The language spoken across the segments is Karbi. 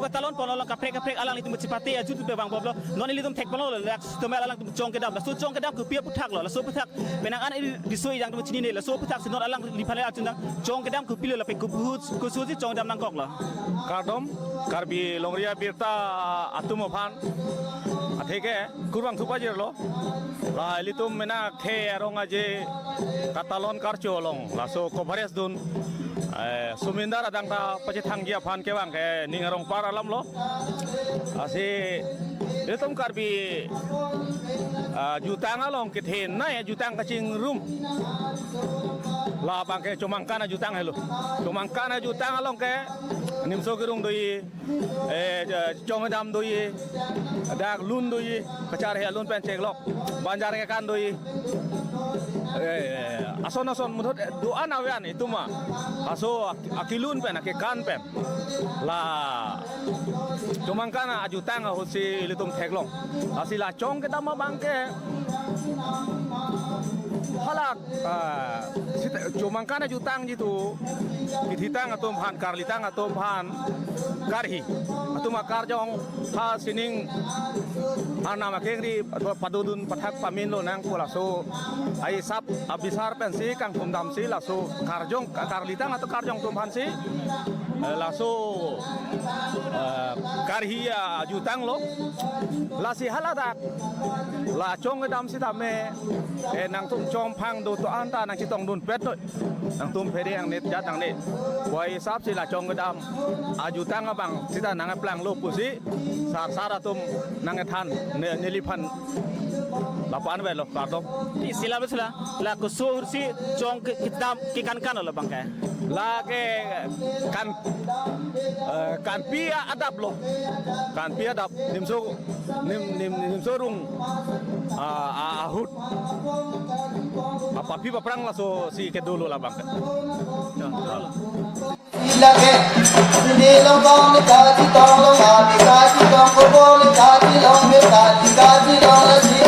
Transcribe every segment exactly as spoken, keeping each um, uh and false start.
Katalon ponlong kaprek kaprek alanglitum chipate ajut pe bang boblo. Non ilitum thek ponlong lo, laso atum alangtum chong kedam. Laso chong kedam kopi aphuthak lo. Laso aphuthak penang an ili riso ejang atum chinine. Laso aphuthak si non alangliphan le achundang chong kedam kopi lo lapen kopuhut kosusi chong kedam nangkoklo. Kardom, Karbi Longri Abirta atum aphan. Atheke kurvangthu pajirlo. La ilitum mena khei arong aje Katalon karcho along laso coverage dun, eh, sumindar adang ta pachethangji aphan kevang ke ning arong par alamlo. Lasi ilitum Karbi, ah, jutang along kethenei jutang kachingrum. Labang ke chomangkan ajutang helo. Chomangkan ajutang along ke nimso kerung doji, eh, chong kedam doji, dak lun doji, kacharhe alun pen cheklok, banjar kekan doji. Eh, ason ason muthot, eh, do-an ave-an itum ma. Laso ak-, akelun pen, akekan pen. La chomangkan ajutang ahutsi ilitum theklong. Lasi la chong kedam abang ke hala, ah, sita, chomangkan ajutang jitu, kethitang atum aphan, karlitang atum aphan, karhi atum akarjong ha sining arnam akengri padodun pathak paminlo nangpo laso aisap abisar pensi kangthum damsi laso karjong, karlitang atum karjong atum aphansi, eh, laso, eh, karhi ajutang lo. Lasi haladak la chong kedam sitame, eh, nangtum chongphang do to anta nangchetongdunpet noi. Nangtum phere angnit jat nangne. Pu aisap si la chong kedam ajutang abang sita nangplanglo pusi sarsar atum nangthan, ne, neliphan lapu-an avelo, kardom. Isi la besla, la koso ahutsi chong ke, kedam kekan kan lo abang ke. La ke kan, eh, kanpi adap lo. Kanpi adap nimso, nim, nim, nimso rung, ah, ah, ahut. Apa pi paprang laso si kedo lo labang ke. Ya, betul. Lake, di long tong le kaji tong long, abi kaji tong ko bo le kaji long, be kaji kaji long lasi.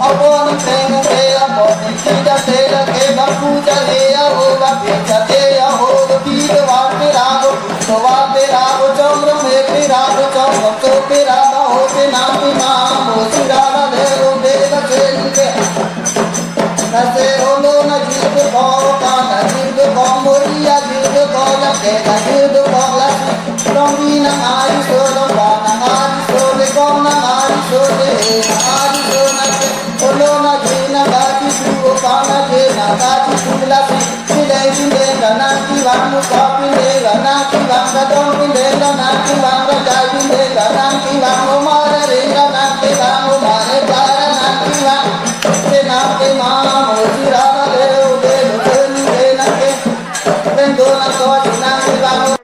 Apo ni peng te, apo ni kida te lake, ba puja le ya ho, ba puja te ya ho, ba pi de wa pe ra ho, to wa pe ra ho, chom rong me pe ra ho, chom rong so pe ra ba ho, pe na pe ma mo si ra ba le ho, be ba se ni ke. Na se ho lo na ji de ko, ka na ji de ko, mo ri ya ji de ko, la ke na ji de ko, la si. Long ri na ari so, long ba na ari so, le kong na ari so, le he na ari so, na ke. Ho lo na ji na ka ji tu, ho ka na ji na ka ji tu, la si. Pinde pinde ka nang kevang, muka pinde ka nang kevang, kadon pinde ka nang kevang, kachai pinde ka nang kevang, o mare ring ka nang kevang, o mare bar ka nang kevang. Senam ke ma mo sira le o de lo sen de na ke. Pen do na to senam kevang.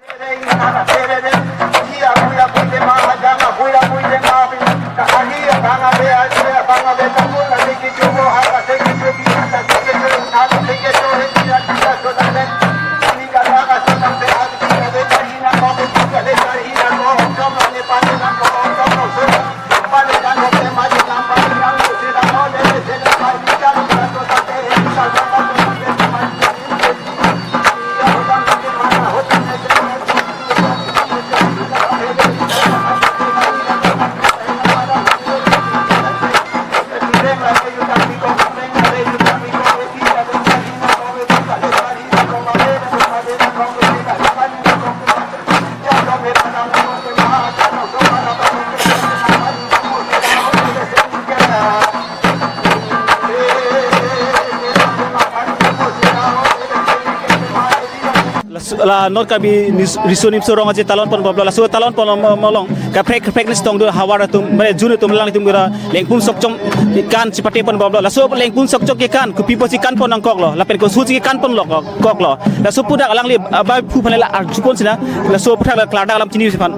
Laso, la North Karbi Nis-, Riso Nimso Rong Aje Talon Pon Boblo, laso talon pon mo-, molong kaprek kaprek ni chetongdun havar atum, mane jun atum, alanglitum gira Lengpum Sokchong kekan chipate pon boblo, laso Lengpum Sokchong kekan kopi pusi kan pon nangkoklo, lapen kosusi kekan ponlo kok-, koklo. Laso aphuthak alangli abai phu aphan le arjupon sina, laso aphuthak la klardak alam chinisi aphan.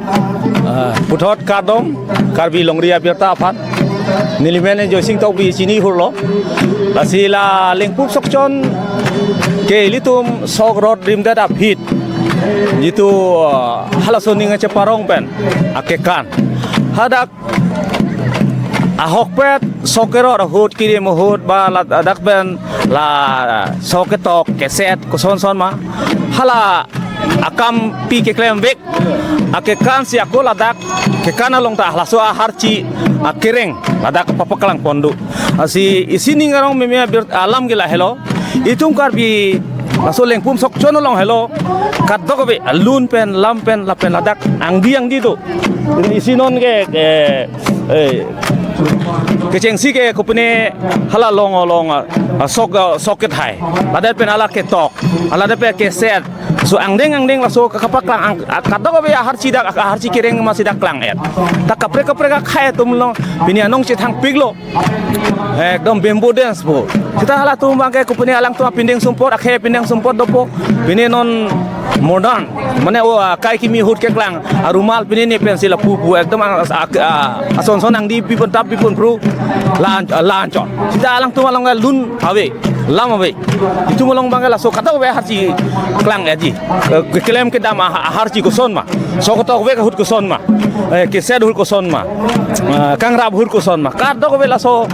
Ah, puthot kardom, Karbi Longri Abirta aphan. Neli men Joysing Tokbi chini hurlo. Lasi la Lengpum Sokchong ke ilitum sok rot rimdet aphi. Jitu, ah, halaso aning cheparong pen akekan. Hadak ahokpet sok kerot ahut, kirim ahut ba ladak pen la sok ketok keset koson son ma. Hala akampi keklem vek akekan si ako ladak kekan along ta halaso aharchi akereng ladak papaklang pon do. Lasi isi ning arong meme abir alam ke lahelo. Itum Karbi laso Lengpum sokchon along helo, kadokave lun pen, lam pen, lapen ladak angdi angdi do. Isi non ke, eh, eh, kechengsi ke kopine hala long long, ah, sok, ah, sok kethai. Ladak pen hala ketok, hala pen keset. So angdeng angdeng laso kapaklang ang, ah, kadokave aharchi dak, aharchi kereng ma si dak klang et. Ta kaprek kaprek akhei atum along pini anong chethang piklo. Ekdom bamboo dance po. Seta halatum abangke kopine alangtum apindeng sumpot, akhei apindeng sumpot dopo. Pini non modern. Mane o, ah, kai kimi ahut keklang, ah, rumal pini ne pensi lapu pu. Ekdom ang, ah, ah, ason son angdi pipon tap pipon pro. Lan, ah, lan chon. Seta alangtum along lun ave, lam ave. Itum along abangke laso kadokave aharchi klang et ji. Eh, keklem kedam ah, aharchi koson ma. Sok ketok vek ahut koson ma. Eh, keset ahut koson ma. Ah, kangrap ahut koson ma. Kadokave laso,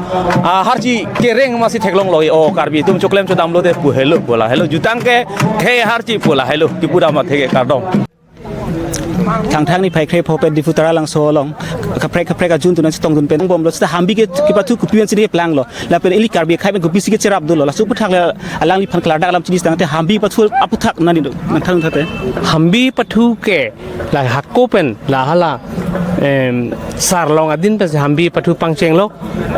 ah, aharchi kereng ma si theklonglo. O Karbi atum choklem chodamlo te pu helo, pu lahelo. Jutang ke, khei aharchi pu lahelo. Kipu dam athe ke kardom. Thangthang niphai kre pho pen Diphu Taralangso along kaprek kaprek ajun tunan chetongdun pen bomlo, seta hambi ke kepathu kopi pensi keplanglo. Lapen ili Karbi akhei pen kopisi kecherap dolo. Laso aphuthak le alangliphan klardak alam chini tangte hambi pathu aphuthak nani do. Nangthang thate. Hambi pathu ke la hako pen la hala, em, sarlong adin pensi hambi pathu pangchenglo.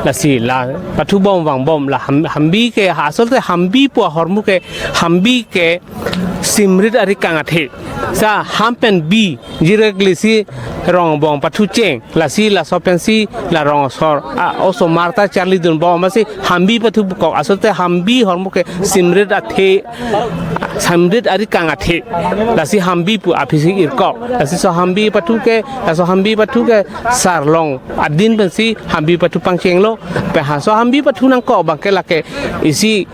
Lasi la pathu bom vangbom la ham-, hambi ke ha asol te hambi pu ahormu ke, hambi ke simrit ari kang athe. Sa ham pen bi jirek lisi rong bong pathu cheng. Lasi laso pensi la rong asor, ah, osomar ta charli dun bom ma si hambi pathu kok. Asol te hambi ahormu ke simrit athe, simrit ari kang athe. Lasi hambi pu aphisi irkok. Lasi so hambi pathu ke, laso hambi pathu ke sarlong adin pensi hambi pathu pangchenglo. Pe ha so hambi pathu nangkok abangke lake isi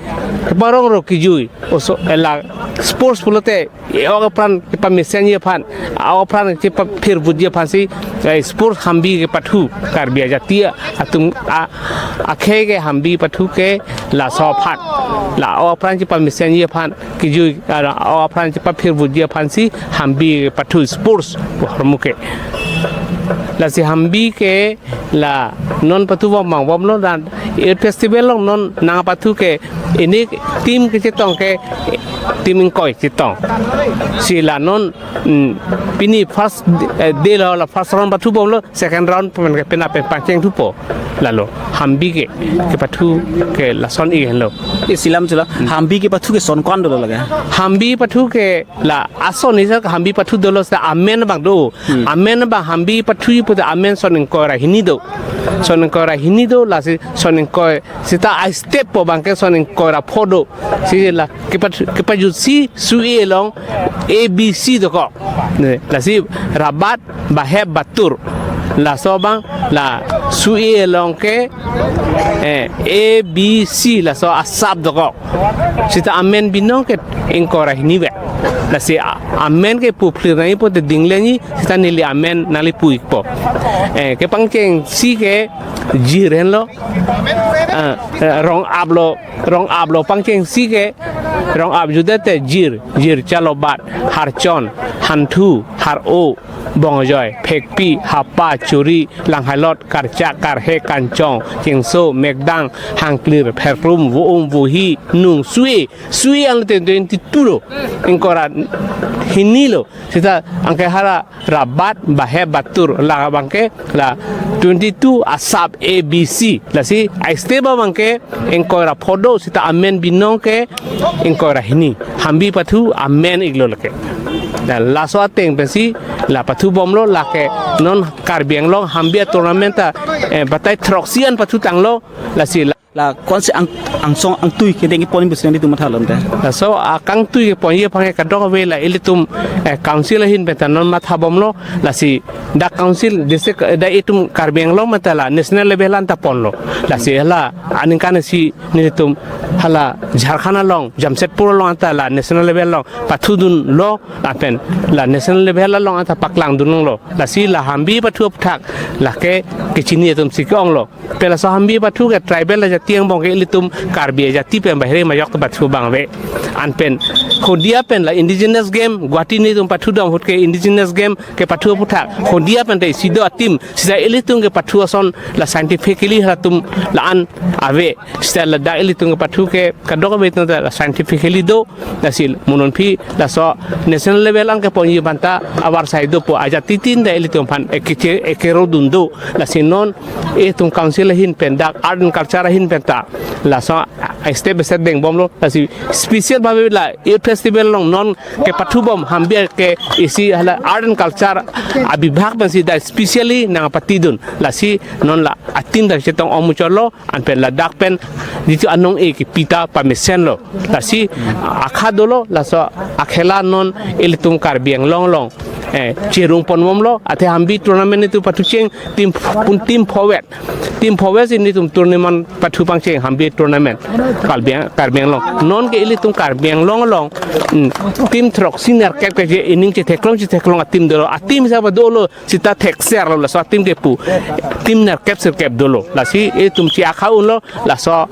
parong ro kijui. Oso, eh, la sports pulote, eh, ok apran kepamesen ji aphan, ah, ok apran kepaphirvut ji aphan si, eh, sports hambi kepathu Karbi ajati atum, ah, akhei ke hambi pathu ke laso aphan. La ok apran kepamesen ji aphan, kijui, ah, ok apran kepaphirvut ji aphan si hambi kepathu sports ahormu ke. Lasi hambi ke la non pathu bom vangbomlo dan, eh, festival along non nangpathu ke ini team kechetong ke, eh, team ingkoi chetong. Si la non, mm, pini first, eh, day lo, la first round pathu bomlo, second round pen ke penap pen pangcheng thupo. Lalo hambi ke, kepathu ke lason-ik henlo. Isi lam chula, hambi kepathu ke son ko-an dolo lake? Hambi pathu ke la ason isi hambi pathu dolo seta amen abang do. Hmm. Amen abang hambi pathu pute amen son ingkoi ra hini do. Son ingkoi ra hini do, lasi son ingkoi seta a-step po abangke son ingkoi ra pho do. Si la kepathu, kepajutsi su-e along A B C dokok. Ne, lasi rabat, bahep, batur. Laso abang la su-e along ke, eh, A B C laso asap dokok. Seta amen binong ke ingkoi ra hini vet. Lasi a-, amen ke puphlir nangji pute dinglenji, seta neli amen nangli pu-ikpo. Eh, kepangchengsi ke jir henlo. Ah, eh, rong ap lo, rong ap lo pangchengsi ke, rong ap judet te jir, jir chalobat, harchon, hanthu, har-o, bongjoi, phekpi, hapa, churi, langhailot, karchak, karhe, kanchong, chengso, mekdang, hangklir, pherrum, vo-um, vohi, nung, su-e, su-e ang te twenty-two lo. Ingkoi ra hini lo. Seta angke hala rabat, bahep, batur, la abangke la twenty-two asap A B C. Lasi a-step abangke ingkoi ra pho do, seta amen binong ke ingkoi ra hini. Hambi pathu amen-iklo lake. La laso ateng pensi la pathu bomlo, lake non Karbi Anglong hambi a-tournament ta, eh, batai throksi an pathu tanglo, lasi la, la ko-ansi ang, angsong angtui kedeng kepon pusi nangtum matha lom te? Laso akangtui keponji aphan ke kadokave la ilitum, eh, council ahin pen ta non matha bomlo, lasi dak council district, eh, dak itum Karbi Anglong mate la national level an ta ponlo. Lasi la aningkan si nelitum hala Jharkhand along, Jamshedpur along anta la national level along pathudunlo, lapen la national level along anta paklangdunlo. Lasi la hambi pathu aphuthak lake kechini atum si ke-onglo. Pe laso hambi pathu ke tribal ajati angbong ke ilitum Karbi ajati pen bahire majok ta pathu abang ave. Anpen Hodiya pen la indigenous game, Guwahati netum pathudam ahut ke indigenous game kepathu aphuthak. Hodiya pen te isi do a-team, sita ilitum kepathu ason la scientifically halatum la-an ave. Sita ladak ilitum kepathu ke kadokave atum ta la scientifically do. Lasi mo non aphi laso national level an keponji aphanta avarsai dopo, ajat titin ta ilitum aphan ekeche-, ekerodun do. Lasi non itum council ahin pen dak art and culture ahin pen ta laso step by step dengbomlo. Lasi special bhabe la youth festival along non kepathubom Hambi ke isi hala art and culture abibhag pensi dak specially nangpatidun. Lasi non la a-team dak chetong-ong muchotlo, anpen ladak pen jitu anong-e kepi ta pamesenlo. Lasi akha dolo, laso akhela non ilitum Karbi Anglong along, eh, cherungponbomlo. Athe Hambi tournament itum pathucheng, team pun team forward. Team forward si netum tournament pathu pangcheng Hambi tournament. Karbi Ang-, Karbi Anglong. Non ke ilitum Karbi Anglong along, hmm, team throksi nerkep ke je ining chetheklong chetheklong a-team dolo. A-team saba dolo, sita thekserlo, laso a-team kepu. Team nerkep sirkep dolo. Lasi itum chi akha unlo, laso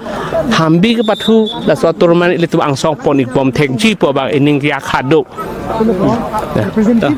Hambi kepathu, laso tournament ilitum angsong pon-ikbom thekji pu abang ining ke akha do. Ya.